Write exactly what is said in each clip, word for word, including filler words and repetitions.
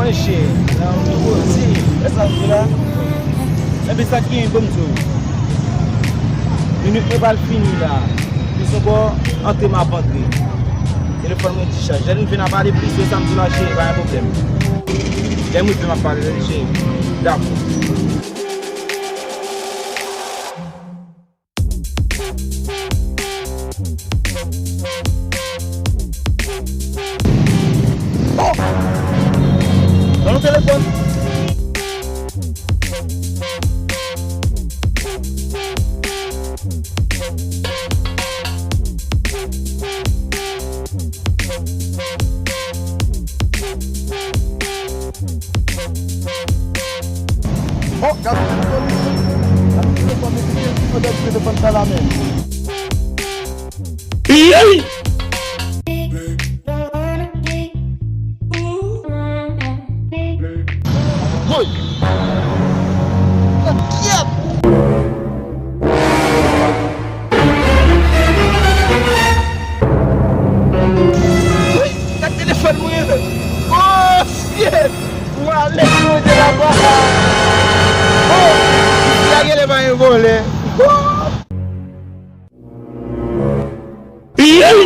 Mesye, nan nouvo zi, e sa m di la. Enben sa ki gen pou m di w. Minit mwen pral fini la. Li sou bò, antre m ap antre. Telefòn mwen dichaj. Lè n vin ap pale plis, se sa m di w la, cheri, pa gen pwoblèm. Lè m rive m ap pale, cheri. Dakò. Oh! Nan yon telefòn. Oh, gade telefòn li. Gade telefòn li, ki gen ki fè telefòn sa la menm. Yey! Woy! Kyèt! Woy! Gad telefòn mwen! Oh, shit! Mwen ale mwen te laba! Oh! Isi a genlè pa gen vòlè! Oh! Yey!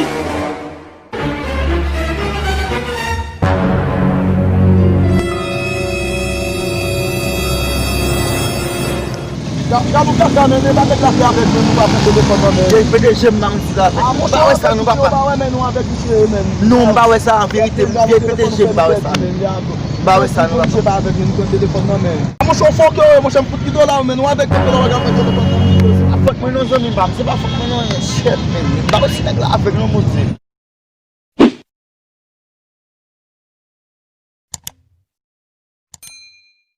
Gad, gad ou kaka, men, men pa nèg la fè avèk mwen, nou pa pran telefòn nan men. P D G m nan m di la avèk. Ah, nou pa wè sa, nou pa pa. Ou pa wè men nou avèk misye menm. Non, m pa wè sa an verite. P D G m pa wè sa. M pa wè sa, nou pa pa. Misye pa avèk men, nou pran telefòn nan men. Ah, monchè, w fòkè, monchè, m fout kite w la, men nou avèk nèg la, w ap pran telefòn nan men. Se pa fòt mwen non, zanmi pa m, se pa fòt mwen non, shit, men. M pa wè si nèg la avèk non, Bondye.